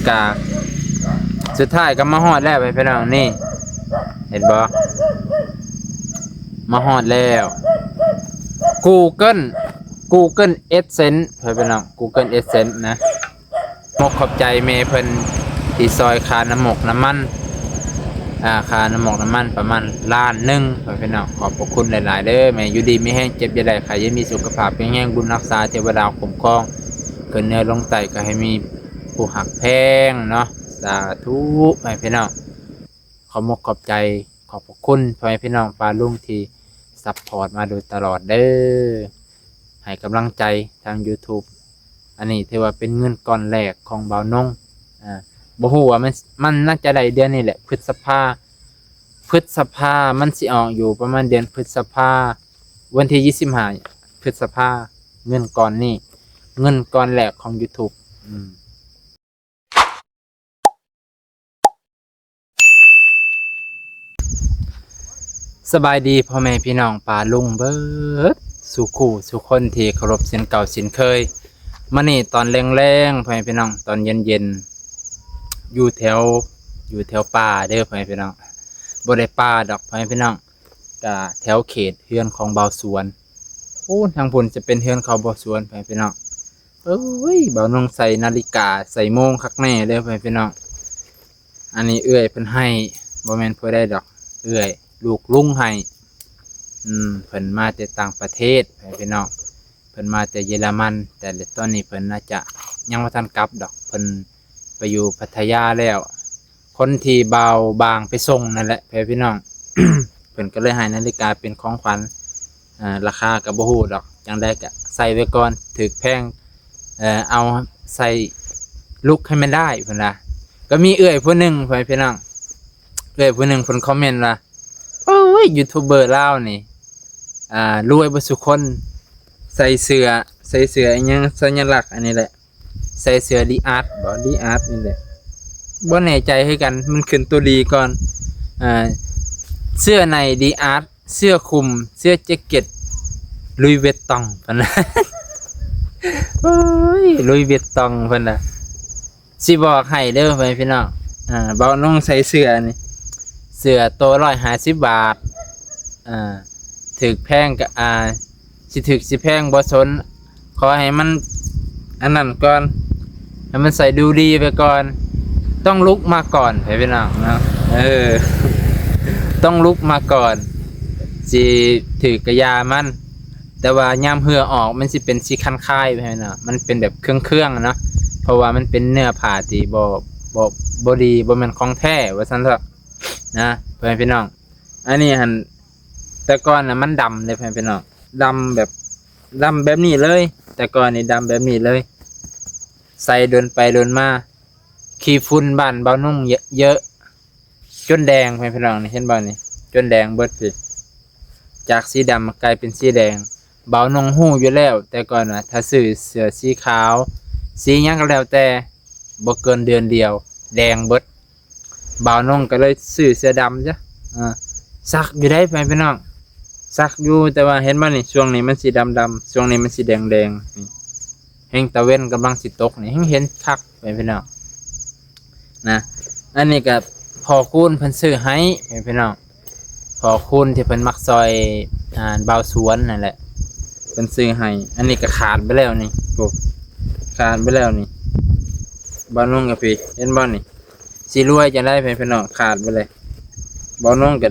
ກະ ສຸດທ້າຍກໍມາຮອດແລ້ວ ພີ່ນ້ອງ. ນີ້ ເຫັນບໍ່? ມາຮອດແລ້ວ ກູເກີນ ກູເກີນແອັດເຊັນ ພີ່ນ້ອງ ກູເກີນແອັດເຊັນນະ. ຂອບອົກຂອບໃຈແມ່ເພິ່ນທີ່ຊ່ອຍຄ່ານ້ຳມົກນ້ຳມັນ ອາ ຄ່ານ້ຳມົກນ້ຳມັນປະມານລ້ານໜຶ່ງ ພີ່ນ້ອງ. ຂອບພະຄຸນຫຼາຍໆເດີແມ່. ຢູ່ດີມີແຮງ ເຈັບຢ່າໄດ້ ໄຂ້ຢ່າມີ ສຸຂະພາບແຂງແຮງ ບຸນຮັກສາ ເທວະດາຄຸ້ມຄອງ ຂຶ້ນເໜືອລົງໃຕ້ ກໍໃຫ້ມີຜູ້ຮັກແພງເນາະ. ສາທຸ ພີ່ນ້ອງ. ຂອບອົກຂອບໃຈ ຂອບພະຄຸນພໍ່ແມ່ພີ່ນ້ອງປ້າລຸງທີ່ຊັບພອດມາໂດຍຕະຫຼອດເດີ ໃຫ້ກຳລັງໃຈທາງ YouTube. ອັນນີ້ຖືວ່າເປັນເງິນກ້ອນແລກຂອງບ່າວນົງ ອາ ບໍ່ຮູ້ວ່າມັນ ມັນໜ້າຈະໄດ້ເດືອນນີ້ແຫຼະ ພຶດສະພາ ພຶດສະພາ ມັນຊິອອກຢູ່ປະມານເດືອນພຶດສະພາ ວັນທີຊາວຫ້າ ພຶດສະພາ ເງິນກ້ອນນີ້ ເງິນກ້ອນແລກຂອງ YouTube. ອືມ ສະບາຍດີພໍ່ແມ່ພີ່ນ້ອງປ້າລຸງເບິດສູ່ຄູ່ສູ່ຄົນທີ່ເຄົາລົບເຊັ່ນເກົ່າເຊັ່ນເຄີຍ. ມື້ນີ້ຕອນແລງໆ ພໍ່ແມ່ພີ່ນ້ອງ ຕອນເຢັນໆ ຢູ່ແຖວ ຢູ່ແຖວປ່າເດີພໍ່ແມ່ພີ່ນ້ອງ ບໍ່ໄດ້ປ່າດອກພໍ່ແມ່ພີ່ນ້ອງ ກະແຖວເຂດເຮືອນຂອງບ່າວສວນ. ໂອ້ ທາງພຸ້ນຈະເປັນເຮືອນຂອງບ່າວສວນ ພີ່ນ້ອງ. ເອີຍ ບ່າວນົງໃສ່ນາລິກາໃສ່ໂມງຄັກແນ່ເດີ ພີ່ນ້ອງ. ອັນນີ້ເອື້ອຍເພິ່ນໃຫ້ ບໍ່ແມ່ນຜູ້ໃດດອກ ເອື້ອຍ ລູກລຸງໃຫ້. ອືມ ເພິ່ນມາແຕ່ຕ່າງປະເທດ ພີ່ນ້ອງ. ເພິ່ນມາແຕ່ເຢຍລະມັນ ແຕ່ຕອນນີ້ເພິ່ນໜ້າຈະຍັງບໍ່ທັນກັບດອກ ເພິ່ນໄປຢູ່ພັດທະຍາແລ້ວ. ຄົນທີ່ບ່າວບາງໄປສົ່ງນັ້ນແຫຼະ ພີ່ນ້ອງ. ເພິ່ນກໍເລີຍໃຫ້ນາລິກາເປັນຂອງຂວັນ ອາ ລາຄາກໍບໍ່ຮູ້ດອກ ຈັ່ງໃດກໍໃສ່ໄວ້ກ່ອນ ຖືກແພງ ເອົາໃສ່ລຸກໃຫ້ມັນໄດ້ ເພິ່ນວ່າ. ກໍມີເອື້ອຍຜູ້ໜຶ່ງ ພີ່ນ້ອງ ເອື້ອຍຜູ້ໜຶ່ງເພິ່ນຄອມເມັນວ່າ ໂອ້ຍ ຢູທູບເບີລາວນີ້ ອາ ລວຍເບິດສູ່ຄົນ ໃສ່ເສື້ອ ໃສ່ເສື້ອອີ່ຫຍັງ ສັນຍາລັກອັນນີ້ແຫຼະ ໃສ່ເສື້ອດີອາດບໍ ດີອາດນີ້ແຫຼະ ບໍ່ແນ່ໃຈຄືກັນ ມັນຂຶ້ນຕົວດີກ່ອນ. ອາ ເສື້ອໃນດີອາດ ເສື້ອຄຸມ ເສື້ອແຈັກເກັດ ລຸຍວິດຕອງ ເພິ່ນວ່າ. ໂອ້ຍ ລຸຍວິດຕອງ ເພິ່ນວ່າ. ຊິບອກໃຫ້ເດີ ພໍ່ແມ່ພີ່ນ້ອງ ອາ ບ່າວນົງໃສ່ເສື້ອນີ້ ເສື້ອໂຕຮ້ອຍຫ້າສິບບາດ ອາ ຖືກແພງກໍ ອາ ຊິຖືກຊິແພງບໍ່ສົນ ຂໍໃຫ້ມັນອັນນັ້ນກ່ອນ ໃຫ້ມັນໃສ່ດູດີໄປກ່ອນ ຕ້ອງລຸກມາກ່ອນ ພີ່ນ້ອງເນາະ. ເອີ ຕ້ອງລຸກມາກ່ອນ ຊິຖືກກະຢ່າມັນ. ແຕ່ວ່າຍາມເຫື່ອອອກມັນຊິເປັນສີຄັນຄາຍ ພີ່ນ້ອງ ມັນເປັນແບບເຄືອງໆເນາະ ເພາະວ່າມັນເປັນເນື້ອຜ້າທີ່ບໍ່ ບໍ່ ບໍ່ດີ ບໍ່ແມ່ນຂອງແທ້ວ່າຊັ້ນເຖາະນະ ພໍ່ແມ່ພີ່ນ້ອງ. ອັນນີ້ຫັ້ນ ແຕ່ກ່ອນນະມັນດຳເດ້ ພໍ່ແມ່ພີ່ນ້ອງ ດຳແບບ ດຳແບບນີ້ເລີຍ ແຕ່ກ່ອນນີ້ດຳແບບນີ້ເລີຍ. ໃສ່ດົນໄປດົນມາ ຂີ້ຝຸ່ນບ້ານບ່າວນົງເຍາະ ຈົນແດງ ພໍ່ແມ່ພີ່ນ້ອງ ນີ້ເຫັນບໍ່ນີ້ ຈົນແດງເບິດພີ້ ຈາກສີດຳກາຍເປັນສີແດງ. ບ່າວນົງຮູ້ຢູ່ແລ້ວ ແຕ່ກ່ອນວ່າຖ້າຊື້ເສື້ອສີຂາວ ສີຫຍັງກໍແລ້ວແຕ່ ບໍ່ເກີນເດືອນດຽວແດງເບິດ. ບ່າວນົງກໍເລີຍຊື້ເສື້ອດຳຊະ ອາ ຊັກຢູ່ໃດ໋ ພໍ່ແມ່ພີ່ນ້ອງ ຊັກຢູ່ ແຕ່ວ່າເຫັນບໍ່ນີ້ ຊ່ວງນີ້ມັນຊິດຳໆ ຊ່ວງນີ້ມັນຊິແດງໆ ນີ້ ແຮງຕາເວັນກຳລັງຊິຕົກນີ້ ແຮງເຫັນຄັກ ພໍ່ແມ່ພີ່ນ້ອງນະ. ອັນນີ້ກໍພໍ່ຄູນເພິ່ນຊື້ໃຫ້ ພີ່ນ້ອງ ພໍ່ຄູນທີ່ເພິ່ນມັກຊ່ອຍ ອ່າ ບ່າວສວນນັ້ນແຫຼະ ເພິ່ນຊື້ໃຫ້. ອັນນີ້ກໍຂາດໄປແລ້ວນີ້ ໂອ້ ຂາດໄປແລ້ວນີ້ ບ່າວນົງກັບພີ້ ເຫັນບໍ່ນີ້ ຊິລວຍຈັ່ງໃດ ພີ່ນ້ອງ ຂາດໄປເລີຍ. ບ່າວນົງກໍ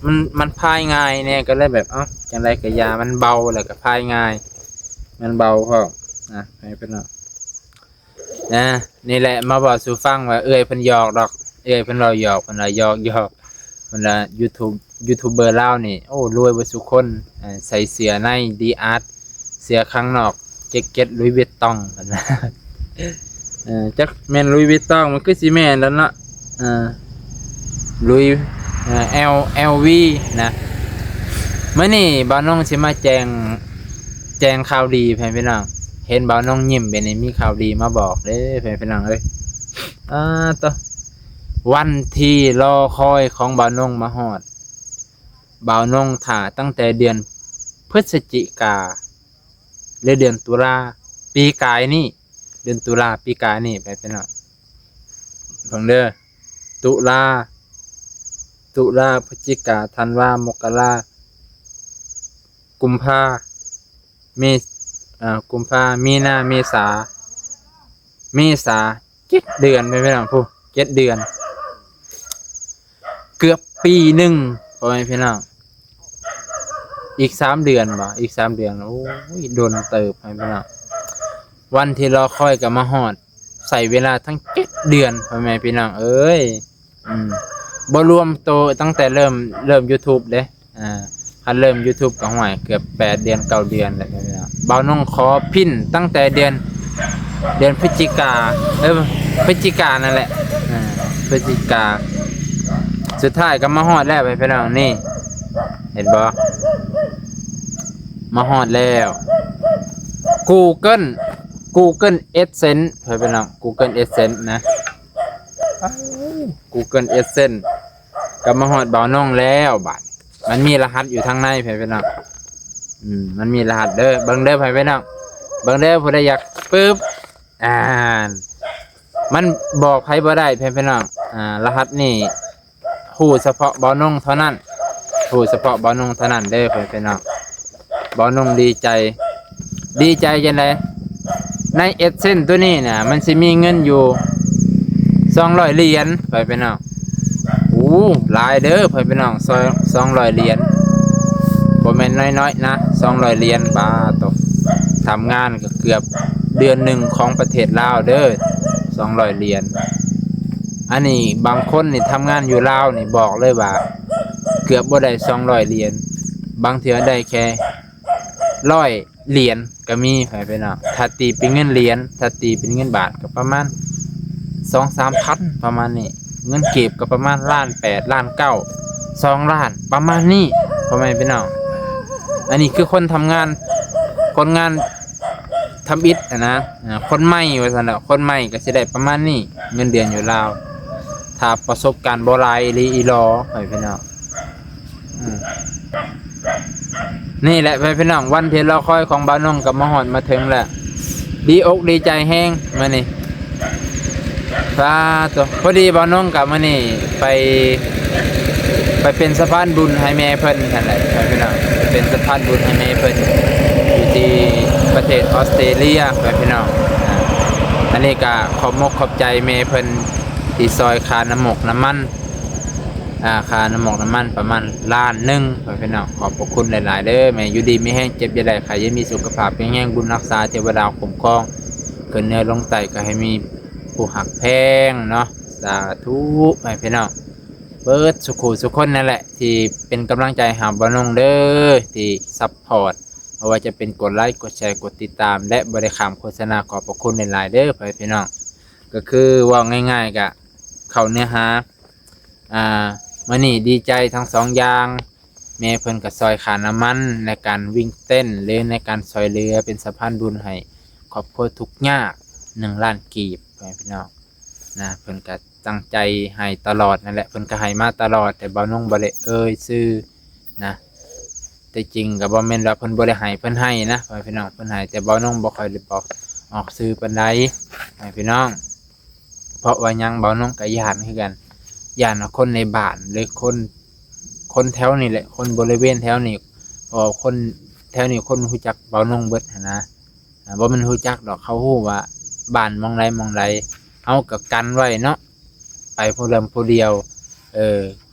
ມັນ ມັນພາຍງ່າຍແດ່ ກໍເລີຍແບບ ເອົ້າ ຈັ່ງໃດກໍຢ່າ ມັນເບົາ ແລ້ວກໍພາຍງ່າຍ ມັນເບົາພ້ອມນະ ພີ່ນ້ອງ. ນະ ນີ້ແຫຼະ ມາເວົ້າສູ່ຟັງວ່າເອື້ອຍເພິ່ນຫຍອກດອກ ເອື້ອຍເພິ່ນເວົ້າຫຍອກ ເພິ່ນວ່າຫຍອກໆ ເພິ່ນວ່າຢູທູບ ຢູທູບເບີລາວນີ້ ໂອ້ ລວຍເບິດສູ່ຄົນ ເອີ ໃສ່ເສື້ອໃນດີອາດ ເສື້ອຂ້າງນອກແຈັກເກັດລຸຍວິດຕອງ ເພິ່ນວ່າ ເອີ ຈັກແມ່ນລຸຍວິດຕອງ ມັນຄືຊິແມ່ນແລ້ວເນາະ ເອີ ລຸຍ ເອີ ແອວ ແອວວີ ນະ. ມື້ນີ້ບ່າວນົງຊິມາແຈ້ງ ແຈ້ງຂ່າວດີ ພໍ່ແມ່ພີ່ນ້ອງ ເຫັນບ່າວນົງຍິ້ມແບບນີ້ ມີຂ່າວດີມາບອກເດີ ພໍ່ແມ່ພີ່ນ້ອງເອີຍ. ອາ ໂຕ ວັນທີ່ລໍຄອຍຂອງບ່າວນົງມາຮອດ ບ່າວນົງຖ້າຕັ້ງແຕ່ເດືອນພຶສຈິກາ ຫຼື ເດືອນຕຸລາປີກາຍນີ້ ເດືອນຕຸລາປີກາຍນີ້ ພໍ່ແມ່ພີ່ນ້ອງ ເບິ່ງເດີ ຕຸລາ ຕຸລາ ພຶດຈິກາ ທັນວາ ມົກກະລາ ກຸມພາ ເມ ອ່າ ກຸມພາ ມີນາ ເມສາ ເມສາ ເຈັດເດືອນ ແມ່ນພີ່ນ້ອງ ຜູ້ ເຈັດເດືອນ ເກືອບປີໜຶ່ງ ພໍ່ແມ່ພີ່ນ້ອງ ອີກສາມເດືອນບໍ ອີກສາມເດືອນ ໂອ້ຍ ດົນເຕີບ ພໍ່ແມ່ພີ່ນ້ອງ ວັນທີ່ລໍຄອຍກໍມາຮອດ ໃຊ້ເວລາທັງເຈັດເດືອນ ພໍ່ແມ່ພີ່ນ້ອງເອີຍ ອືມ ບໍ່ລວມໂຕຕັ້ງແຕ່ເລີ່ມ ເລີ່ມຢູທູບເດ້ ອ່າ ຄັນເລີ່ມຢູທູບກໍ ຫ້ວຍ ເກືອບແປດເດືອນ ເກົ້າເດືອນແລ້ວ ພໍ່ແມ່ພີ່ນ້ອງ ບ່າວນົງຂໍພິນຕັ້ງແຕ່ເດືອນ ເດືອນພຶດຈິກາ ເອີ ພຶດຈິການັ້ນແຫຼະ ອ່າ ພຶດຈິກາ ສຸດທ້າຍກໍມາຮອດແລ້ວ ພໍ່ແມ່ພີ່ນ້ອງ ນີ້ ເຫັນບໍ່ ມາຮອດແລ້ວ ກູເກີນ ກູເກີນແອັດເຊັນ ພໍ່ແມ່ພີ່ນ້ອງ ກູເກີນແອັດເຊັນນະ ກູເກີນແອັດເຊັນ ກໍມາຮອດບ່າວນົງແລ້ວບາດນີ້ ມັນມີລະຫັດຢູ່ທາງໃນ ພໍ່ແມ່ພີ່ນ້ອງ ອືມ ມັນມີລະຫັດເດີ ເບິ່ງເດີ ພໍ່ແມ່ພີ່ນ້ອງ ເບິ່ງເດີ ຜູ້ໃດຢາກ ປຶບ ອ່າ ມັນບອກໃຜບໍ່ໄດ້ ພໍ່ແມ່ພີ່ນ້ອງ ອ່າ ລະຫັດນີ້ ຮູ້ສະເພາະບ່າວນົງເທົ່ານັ້ນ ຮູ້ສະເພາະບ່າວນົງເທົ່ານັ້ນເດີ ພໍ່ແມ່ພີ່ນ້ອງ ບ່າວນົງດີໃຈ ດີໃຈຈັ່ງໃດ ໃນແອັດເຊັນໂຕນີ້ນະ ມັນຊິມີເງິນຢູ່ສອງຮ້ອຍຫຼຽນ ພໍ່ແມ່ພີ່ນ້ອງ ໂອ້ ຫຼາຍເດີ ພໍ່ແມ່ພີ່ນ້ອງ ສອງ ສອງຮ້ອຍຫຼຽນ ບໍ່ແມ່ນນ້ອຍໆນະ ສອງຮ້ອຍຫຼຽນ ບາດໂຕ ທຳງານກໍເກືອບເດືອນໜຶ່ງຂອງປະເທດລາວເດີ ສອງຮ້ອຍຫຼຽນ ອັນນີ້ບາງຄົນນີ້ທຳງານຢູ່ລາວນີ້ ບອກເລີຍວ່າເກືອບບໍ່ໄດ້ສອງຮ້ອຍຫຼຽນ ບາງເທື່ອໄດ້ແຄ່ຮ້ອຍຫຼຽນກໍມີ ພໍ່ແມ່ພີ່ນ້ອງ ຖ້າຕີເປັນເງິນຫຼຽນ ຖ້າຕີເປັນເງິນບາດກໍປະມານສອງສາມພັນ ປະມານນີ້ ເງິນກີບກໍປະມານລ້ານແປດ ລ້ານເກົ້າ ສອງລ້ານ ປະມານນີ້ ພໍ່ແມ່ພີ່ນ້ອງ ອັນນີ້ຄືຄົນທຳງານ ຄົນງານ ທຳອິດຫັ້ນນະ ອ່າ ຄົນໃໝ່ວ່າຊັ້ນເນາະ ຄົນໃໝ່ກໍຊິໄດ້ປະມານນີ້ ເງິນເດືອນຢູ່ລາວ ຖ້າປະສົບການບໍ່ຫຼາຍອີ່ຫຼີອີ່ຫຼໍ ພໍ່ແມ່ພີ່ນ້ອງ ອືມ ນີ້ແຫຼະ ພໍ່ແມ່ພີ່ນ້ອງ ວັນທີ່ລໍຄອຍຂອງບ່າວນົງກໍມາຮອດມາເຖິງແລ້ວ ດີອົກດີໃຈແຮງມື້ນີ້ ສາທຸ ພໍດີບ່າວນົງກໍມື້ນີ້ໄປ ໄປເປັນສະພານບຸນໃຫ້ແມ່ເພິ່ນຫັ້ນແຫຼະ ພີ່ນ້ອງ ໄປເປັນສະພານບຸນໃຫ້ແມ່ເພິ່ນ ຢູ່ທີ່ປະເທດອອສເຕຣເລຍ ພີ່ນ້ອງ ອັນນີ້ກໍຂອບມົກຂອບໃຈແມ່ເພິ່ນ ທີ່ຊ່ອຍຄ່ານ້ຳໝົກນ້ຳມັນ ອ່າ ຄ່ານ້ຳໝົກນ້ຳມັນປະມານລ້ານໜຶ່ງ ພີ່ນ້ອງ ຂອບພະຄຸນຫຼາຍໆເດີແມ່ ຢູ່ດີມີແຮງ ເຈັບຢ່າໄດ້ ໄຂ້ຢ່າມີ ສຸຂະພາບແຂງແຮງ ບຸນຮັກສາ ເທວະດາຄຸ້ມຄອງ ຂຶ້ນເໜືອລົງໃຕ້ ກໍໃຫ້ມີຜູ້ຮັກແພງເນາະ ສາທຸ ພີ່ນ້ອງ ເບິດສູ່ຄູ່ສູ່ຄົນນັ້ນແຫຼະ ທີ່ເປັນກຳລັງໃຈໃຫ້ບ່າວນົງເດີ ທີ່ຊັບພອດ ບໍ່ວ່າຈະເປັນກົດໄລ ກົດແຊ ກົດຕິດຕາມ ແລະ ບໍ່ໄດ້ຂ້າມໂຄສະນາ ຂອບພະຄຸນຫຼາຍໆເດີ ພໍ່ແມ່ພີ່ນ້ອງ ກໍຄືເວົ້າງ່າຍໆ ກະເຂົ້າເນື້ອຫາ ອ່າ ມື້ນີ້ດີໃຈທັງສອງຢ່າງ ແມ່ເພິ່ນກໍຊ່ອຍຄ່ານ້ຳມັນໃນການວິ່ງເຕັ້ນ ຫຼື ໃນການຊ່ອຍເຫຼືອເປັນສະພານບຸນໃຫ້ຄອບຄົວທຸກຍາກໜຶ່ງລ້ານກີບ ພໍ່ແມ່ພີ່ນ້ອງນະ ເພິ່ນກໍຕັ້ງໃຈໃຫ້ຕະຫຼອດນັ້ນແຫຼະ ເພິ່ນກໍໃຫ້ມາຕະຫຼອດ ແຕ່ບ່າວນົງບໍ່ໄດ້ເອີ່ຍຊື່ນະ ແຕ່ຈິງກໍບໍ່ແມ່ນວ່າເພິ່ນບໍ່ໄດ້ໃຫ້ ເພິ່ນໃຫ້ນະ ພໍ່ແມ່ພີ່ນ້ອງ ເພິ່ນໃຫ້ ແຕ່ບ່າວນົງບໍ່ຄ່ອຍໄດ້ບອກອອກຊື່ປານໃດ ພໍ່ແມ່ພີ່ນ້ອງ ເພາະວ່າຫຍັງ ບ່າວນົງກໍຢ້ານຄືກັນ ຢ້ານວ່າຄົນໃນບ້ານ ຫຼື ຄົນ ຄົນແຖວນີ້ແຫຼະ ຄົນບໍລິເວນແຖວນີ້ ເພາະວ່າຄົນແຖວນີ້ຄົນຮູ້ຈັກບ່າວນົງເບິດຫັ້ນນະ ອ່າ ບໍ່ແມ່ນຮູ້ຈັກດອກ ເຂົາຮູ້ວ່າບ້ານໝ່ອງໃດໝ່ອງໃດ ເຮົາກໍກັນໄວ້ເນາະ ໄປຜູ້ດຽວຜູ້ດຽວ ເອີ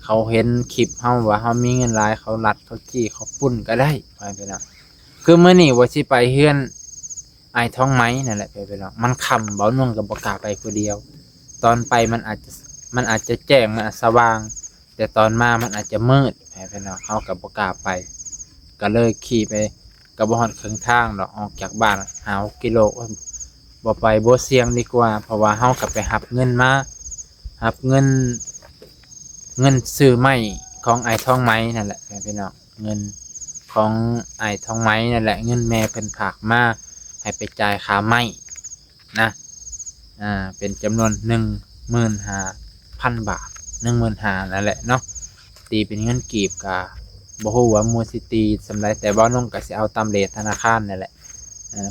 ເຂົາເຫັນຄລິບເຮົາວ່າເຮົາມີເງິນຫຼາຍ ເຂົາລັດ ເຂົາຈີ້ ເຂົາປຸ້ນກໍໄດ້ ວ່າຊັ້ນເນາະ ຄືມື້ນີ້ວ່າຊິໄປເຮືອນ ອ້າຍທອງໄໝນັ້ນແຫຼະ ພີ່ນ້ອງ ມັນຄ່ຳ ບ່າວນົງກໍບໍ່ກ້າໄປຜູ້ດຽວ ຕອນໄປມັນອາດຈະ ມັນອາດຈະແຈ້ງ ມັນອາດສະຫວ່າງ ແຕ່ຕອນມາມັນອາດຈະມືດ ພີ່ນ້ອງ ເຮົາກໍບໍ່ກ້າໄປ ກໍເລີຍຂີ່ໄປ ກໍບໍ່ຮອດເຄິ່ງທາງດອກ ອອກຈາກບ້ານຫ້າຫົກກິໂລ ໂອ້ຍ ບໍ່ໄປ ບໍ່ສ່ຽງດີກວ່າ ເພາະວ່າເຮົາກໍໄປຮັບເງິນມາ ຮັບເງິນ ເງິນຊື້ໄມ້ຂອງອ້າຍທອງໄໝນັ້ນແຫຼະ ພີ່ນ້ອງ ເງິນຂອງອ້າຍທອງໄໝນັ້ນແຫຼະ ເງິນແມ່ເພິ່ນຝາກມາໃຫ້ໄປຈ່າຍຄ່າໄມ້ນະ ອ່າ ເປັນຈຳນວນໜຶ່ງໝື່ນຫ້າພັນບາດ ໜຶ່ງໝື່ນຫ້າພັນນັ້ນແຫຼະເນາະ ຕີເປັນເງິນກີບກະບໍ່ຮູ້ວ່າໝູ່ຊິຕີສ່ຳໃດ ແຕ່ບ່າວນົງກະຊິເອົາຕາມເຣດທະນາຄານນັ້ນແຫຼະ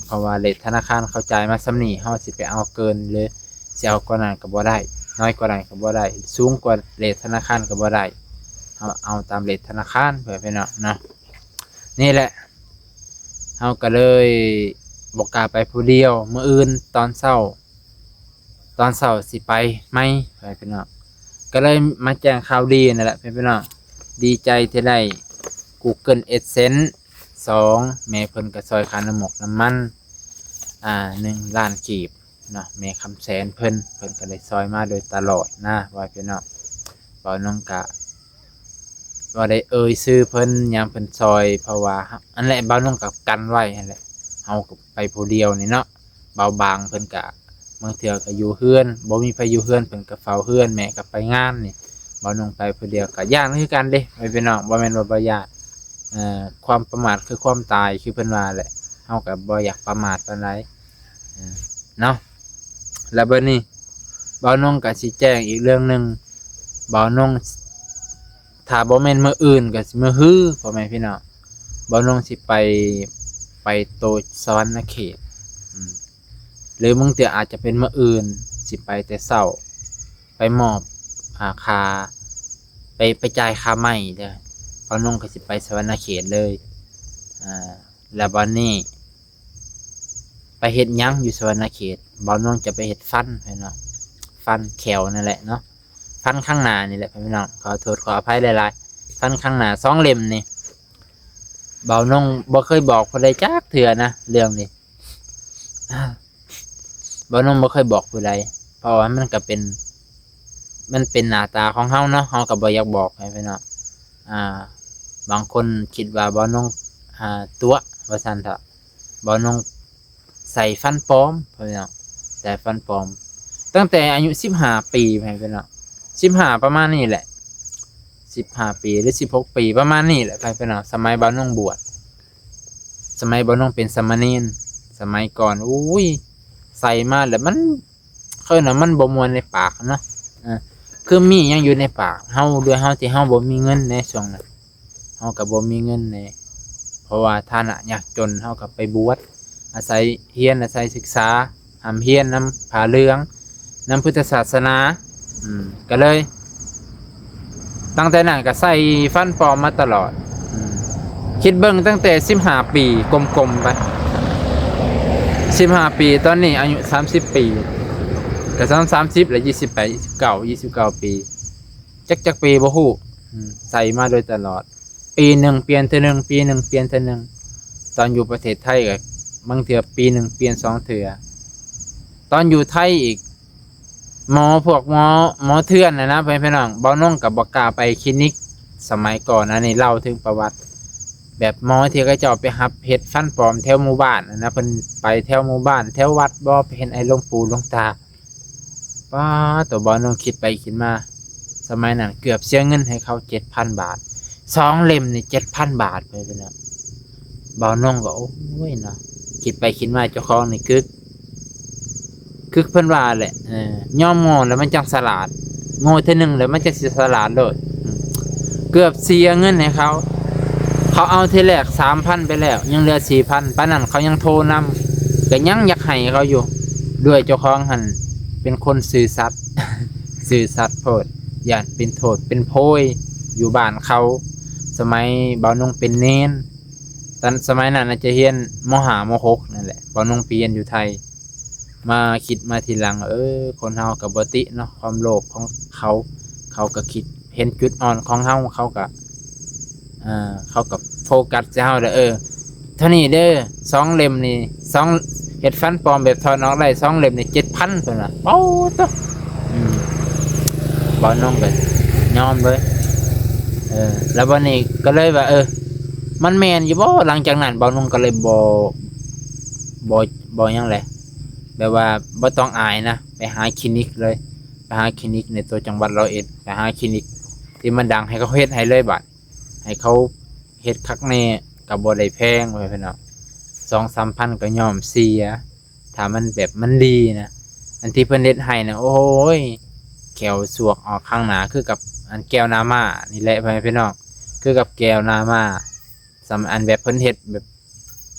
ເພາະວ່າເຣດທະນາຄານເຂົາຈ່າຍມາສ່ຳນີ້ ເຮົາຊິໄປເອົາເກີນ ຫຼື ຊິເອົາກວ່ານັ້ນກໍບໍ່ໄດ້ ນ້ອຍກວ່ານັ້ນກໍບໍ່ໄດ້ ສູງກວ່າເຣດທະນາຄານກໍບໍ່ໄດ້ ເຮົາເອົາຕາມເຣດທະນາຄານ ເພື່ອນພີ່ນ້ອງເນາະ. ນີ້ແຫຼະ ເຮົາກໍເລີຍບໍ່ກ້າໄປຜູ້ດຽວ. ມື້ອື່ນຕອນເຊົ້າ ຕອນເຊົ້າຊິໄປໃໝ່ ເພື່ອນພີ່ນ້ອງ ກໍເລີຍມາແຈ້ງຂ່າວດີນັ້ນແຫຼະ ເພື່ອນພີ່ນ້ອງ. ດີໃຈທີ່ໄດ້ Google AdSense ສອງ ແມ່ເພິ່ນກໍຊ່ອຍຄ່ານ້ຳໝົກນ້ຳມັນ ອ່າ ໜຶ່ງລ້ານກີບເນາະ. ແມ່ຄຳແສນເພິ່ນ ເພິ່ນກໍໄດ້ຊ່ອຍມາໂດຍຕະຫຼອດນະ ວ່າພີ່ນ້ອງ. ເວົ້ານຳກະ ບໍ່ໄດ້ເອີ່ຍຊື່ເພິ່ນ ຍາມເພິ່ນຊ່ອຍ ເພາະວ່າ ອັນແຫຼະ ເວົ້ານຳກັບກັນໄວ້ຫັ້ນແຫຼະ ເຮົາກໍໄປຜູ້ດຽວນີ້ເນາະ. ເບົາບາງເພິ່ນກະ ບາງເທື່ອກໍຢູ່ເຮືອນ ບໍ່ມີໃຜຢູ່ເຮືອນ ເພິ່ນກໍເຝົ້າເຮືອນ ແມ່ກໍໄປງານນີ້ ເວົ້ານຳໄປຜູ້ດຽວກໍຢ້ານຄືກັນເດ້ ເອີຍ ພີ່ນ້ອງ. ບໍ່ແມ່ນວ່າບໍ່ຢ້ານ ເອີ ຄວາມປະໝາດຄືຄວາມຕາຍ ຄືເພິ່ນວ່າແຫຼະ ເຮົາກໍບໍ່ຢາກປະໝາດປານໃດ ເອີ ເນາະ. ແລ້ວບັດນີ້ ເບົານົງກໍຊິແຈ້ງອີກເລື່ອງໜຶ່ງ ເບົານົງ ຖ້າບໍ່ແມ່ນມື້ອື່ນກໍຊິມື້ຮື ພໍ່ແມ່ພີ່ນ້ອງ ເບົານົງຊິໄປ ໄປໂຕສະຫວັນນະເຂດ ອືມ ຫຼືບາງເທື່ອອາດຈະເປັນມື້ອື່ນ ຊິໄປແຕ່ເຊົ້າ ໄປມອບ ອ່າ ຄ່າ ໄປ ໄປຈ່າຍຄ່າໄມ້ເດີ ເບົານົງກໍຊິໄປສະຫວັນນະເຂດເລີຍ. ອ່າ ແລ້ວບັດນີ້ ໄປເຮັດຫຍັງຢູ່ສະຫວັນນະເຂດ? ເບົານົງຈະໄປເຮັດຟັນ ພີ່ນ້ອງ ຟັນແຂ້ວນັ້ນແຫຼະເນາະ ຟັນຂ້າງໜ້ານີ້ແຫຼະ ພີ່ນ້ອງ. ຂໍໂທດຂໍອະໄພຫຼາຍໆ ຟັນຂ້າງໜ້າສອງເຫຼັ້ມນີ້ ເບົານົງບໍ່ເຄີຍບອກຜູ້ໃດຈັກເທື່ອນະ ເລື່ອງນີ້ ເບົານົງບໍ່ເຄີຍບອກຜູ້ໃດ ເພາະວ່າມັນກໍເປັນ ມັນເປັນໜ້າຕາຂອງເຮົາເນາະ ເຮົາກໍບໍ່ຢາກບອກໃຫ້ພີ່ນ້ອງ. ອ່າ ບາງຄົນຄິດວ່າເບົານົງ ອ່າ ຕົວະ ວ່າຊັ້ນເຖາະ ເບົານົງໃສ່ຟັນປອມ ພີ່ນ້ອງ ໃສ່ຟັນປອມ ຕັ້ງແຕ່ອາຍຸສິບຫ້າປີ ພີ່ນ້ອງ ສິບຫ້າປະມານນີ້ແຫຼະ ສິບຫ້າປີ ຫຼື ສິບຫົກປີ ປະມານນີ້ແຫຼະ ພີ່ນ້ອງ. ສະໄໝເບົານົງບວດ ສະໄໝເບົານົງເປັນສາມະເນນ ສະໄໝກ່ອນ ໂອ້ຍ ໃສ່ມາແລ້ວມັນ ເອີ້ນວ່າມັນບໍ່ມ່ວນໃນປາກເນາະ ເອີ ຄືມີຫຍັງຢູ່ໃນປາກເຮົາ ດ້ວຍເຮົາທີ່ເຮົາບໍ່ມີເງິນໃນຊ່ວງນັ້ນ ເຮົາກໍບໍ່ມີເງິນໃນ ເພາະວ່າຖານະຍາກຈົນ ເຮົາກໍໄປບວດ ອາໄສຮຽນ ອາໄສສຶກສາ ຮ່ຳຮຽນນຳຜ້າເຫຼືອງ ນຳພຸດທະສາສະໜາ ອືມ ກໍເລີຍ ຕັ້ງແຕ່ນັ້ນກໍໃສ່ຟັນປອມມາຕະຫຼອດ ອືມ ຄິດເບິ່ງຕັ້ງແຕ່ສິບຫ້າປີ ກົມໆໄປ ສິບຫ້າປີ ຕອນນີ້ອາຍຸສາມສິບປີ ກໍສາມ ສາມສິບແລ້ວ ຊາວແປດ ຊາວເກົ້າ ຊາວເກົ້າປີ ຈັກ ຈັກປີບໍ່ຮູ້ ອືມ ໃສ່ມາໂດຍຕະຫຼອດ ປີໜຶ່ງປ່ຽນເທື່ອໜຶ່ງ ປີໜຶ່ງປ່ຽນເທື່ອໜຶ່ງ. ຕອນຢູ່ປະເທດໄທກໍບາງເທື່ອປີໜຶ່ງປ່ຽນສອງເທື່ອ ຕອນຢູ່ໄທອີກ ໝໍ ພວກໝໍ ໝໍເຖື່ອນນະນະ ເພື່ອນພີ່ນ້ອງ ເບົານົງກໍບໍ່ກ້າໄປຄລີນິກ. ສະໄໝກ່ອນ ອັນນີ້ເລົ່າເຖິງປະຫວັດ ແບບໝໍທີ່ເຂົາເຈົ້າໄປຮັບເຮັດຟັນປອມແຖວໝູ່ບ້ານນະນະ ເພິ່ນໄປແຖວໝູ່ບ້ານ ແຖວວັດບໍ ໄປເຫັນໄອ້ຫຼວງປູ່ຫຼວງຕາ ປ້າໂຕ ເບົານົງຄິດໄປຄິດມາ ສະໄໝນັ້ນເກືອບເສຍເງິນໃຫ້ເຂົາເຈັດພັນບາດ ສອງເຫຼັ້ມນີ້ເຈັດພັນບາດ ເພິ່ນວ່າ. ເບົານົງກໍ ໂອ້ຍເນາະ ຄິດໄປຄິດມາເຈົ້າຂອງນີ້ກຶກ ຄືເພິ່ນວ່າແຫຼະ ເອີ ຍອມໂງ່ແລ້ວມັນຈັ່ງສະຫຼາດ ໂງ່ເທື່ອໜຶ່ງແລ້ວມັນຈັ່ງຊິສະຫຼາດໂລດ ອືມ ເກືອບເສຍເງິນໃຫ້ເຂົາ ເຂົາເອົາທີແລກສາມພັນໄປແລ້ວ ຍັງເຫຼືອສີ່ພັນ ປານນັ້ນເຂົາຍັງໂທນຳ ກໍຍັງຢາກໃຫ້ເຂົາຢູ່ ດ້ວຍເຈົ້າຂອງຫັ້ນເປັນຄົນຊື່ສັດ ຊື່ສັດໂພດ ຢ້ານເປັນໂທດເປັນໂພຍຢູ່ບ້ານເຂົາ. ສະໄໝເບົານົງເປັນເນນ ຕອນສະໄໝນັ້ນອາດຈະຮຽນ ມໍຫ້າ ມໍຫົກ ນັ້ນແຫຼະ ເບົານົງໄປຮຽນຢູ່ໄທ ມາຄິດມາທີຫຼັງ ເອີ ຄົນເຮົາກໍບໍ່ຕິເນາະ ຄວາມໂລບຂອງເຂົາ ເຂົາກໍຄິດເຫັນຈຸດອ່ອນຂອງເຮົາ ເຂົາກໍ ເອີ ເຂົາກໍໂຟກັສໃສ່ເຮົາແຫຼະ ເອີ ເທົ່ານີ້ເດີ ສອງເຫຼັ້ມນີ້ ສອງ ເຮັດຟັນປອມແບບຖອນອອກໄດ້ສອງເຫຼັ້ມນີ້ເຈັດພັນ ເພິ່ນວ່າ ໂອ້ໂຕ ອືມ ເບົານົງກໍຍອມເລີຍ ເອີ ແລ້ວບັດນີ້ກໍເລີຍວ່າ ເອີ ມັນແມ່ນຢູ່ບໍ່? ຫຼັງຈາກນັ້ນເບົານົງກໍເລີຍບໍ່ ບໍ່ ບໍ່ຫຍັງແຫຼະ ແບບວ່າບໍ່ຕ້ອງອາຍນະ ໄປຫາຄລີນິກເລີຍ ໄປຫາຄລີນິກໃນຕົວຈັງຫວັດຮ້ອຍເອັດ ໄປຫາຄລີນິກທີ່ມັນດັງ ໃຫ້ເຂົາເຮັດໃຫ້ເລີຍບາດ ໃຫ້ເຂົາເຮັດຄັກແນ່ ກໍບໍ່ໄດ້ແພງ ເອີ ພີ່ນ້ອງ ສອງສາມພັນກໍຍອມເສຍ ຖ້າມັນແບບມັນດີນະ. ອັນທີ່ເພິ່ນເຮັດໃຫ້ນະ ໂອ້ຍ ແຂ້ວສວກອອກຂ້າງໜ້າ ຄືກັບອັນແກ້ວໜ້າມ້ານີ້ແຫຼະ ພໍ່ແມ່ພີ່ນ້ອງ ຄືກັບແກ້ວໜ້າມ້າ ສ່ຳອັນແບບເພິ່ນເຮັດແບບ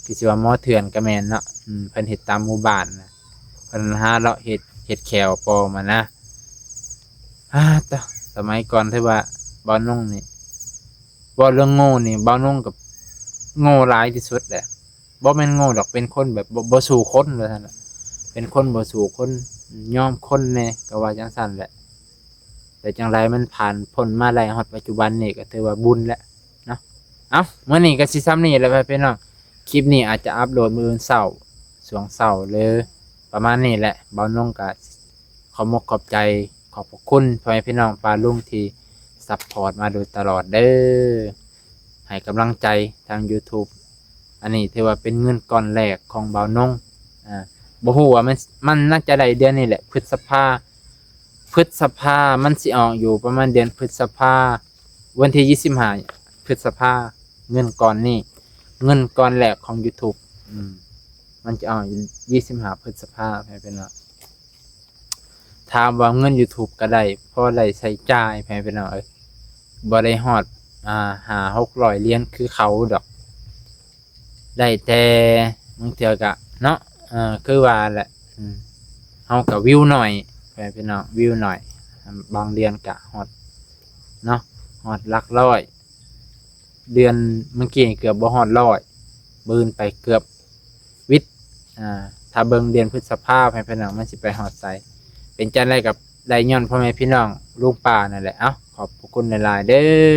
ຄືຊິວ່າໝໍເຖື່ອນກໍແມ່ນເນາະ ອືມ ເພິ່ນເຮັດຕາມໝູ່ບ້ານນະ ເພິ່ນຫາເລາະເຮັດ ເຮັດແຂ້ວປອມຫັ້ນນະ. ອາ ຕະ ສະໄໝກ່ອນຖືວ່າບ່າວນົງນີ້ ເວົ້າເລື່ອງໂງ່ນີ້ ບ່າວນົງກໍໂງ່ຫຼາຍທີ່ສຸດແຫຼະ. ບໍ່ແມ່ນໂງ່ດອກ ເປັນຄົນແບບບໍ່ ບໍ່ສູ້ຄົນວ່າຊັ້ນລະ ເປັນຄົນບໍ່ສູ້ຄົນ ຍອມຄົນແດ່ ກໍວ່າຈັ່ງຊັ້ນແຫຼະ. ແຕ່ຈັ່ງໃດມັນຜ່ານພົ້ນມາໄດ້ຮອດປັດຈຸບັນນີ້ ກໍຖືວ່າບຸນແຫຼະເນາະ. ເອົ້າ ມື້ນີ້ກໍຊິສ່ຳນີ້ແຫຼະ ພີ່ນ້ອງ. ຄລິບນີ້ອາດຈະອັບໂຫຼດມື້ອື່ນເຊົ້າ ຊ່ວງເຊົ້າ ຫຼື ປະມານນີ້ແຫຼະ. ບ່າວນົງກໍຂອບອົກຂອບໃຈ ຂອບພະຄຸນພໍ່ແມ່ພີ່ນ້ອງປ້າລຸງທີ່ຊັບພອດມາໂດຍຕະຫຼອດເດີ້ ໃຫ້ກຳລັງໃຈທາງ YouTube. ອັນນີ້ຖືວ່າເປັນເງິນກ້ອນແລກຂອງບ່າວນົງ. ອາ ບໍ່ຮູ້ວ່າມັນ ມັນໜ້າຈະໄດ້ເດືອນນີ້ແຫຼະ ພຶດສະພາ ພຶດສະພາ ມັນຊິອອກຢູ່ປະມານເດືອນພຶດສະພາ ວັນທີຊາວຫ້າ ພຶດສະພາ ເງິນກ້ອນນີ້ ເງິນກ້ອນແລກຂອງ YouTube. ອືມ ມັນຈະອອກຊາວຫ້າ ພຶດສະພາ ໃຫ້ເປັນວ່າ ຖາມວ່າເງິນ YouTube ກໍໄດ້ພໍໄດ້ໃຊ້ຈ່າຍ ພໍ່ແມ່ພີ່ນ້ອງເອີຍ ບໍ່ໄດ້ຮອດ ອ່າ ຫ້າຫົກຮ້ອຍຫຼຽນຄືເຂົາດອກ ໄດ້ແຕ່ບາງເທື່ອກະເນາະ ເອີ ຄືວ່າແຫຼະ ເຮົາກະວິວໜ້ອຍ ພໍ່ແມ່ພີ່ນ້ອງ ວິວໜ້ອຍ ບາງເດືອນກະຮອດເນາະ ຮອດຫຼັກຮ້ອຍ ເດືອນມື້ກີ້ເກືອບບໍ່ຮອດຮ້ອຍ ບືນໄປເກືອບວິດ ອ່າ ຖ້າເບິ່ງເດືອນພຶດສະພາ ໃຫ້ພີ່ນ້ອງ ມັນຊິໄປຮອດໃສ ເປັນຈັ່ງໃດກໍໄດ້ຍ້ອນພໍ່ແມ່ພີ່ນ້ອງລຸງປ້ານັ້ນແຫຼະ. ເອົ້າ ຂອບພະຄຸນຫຼາຍໆເດີ້.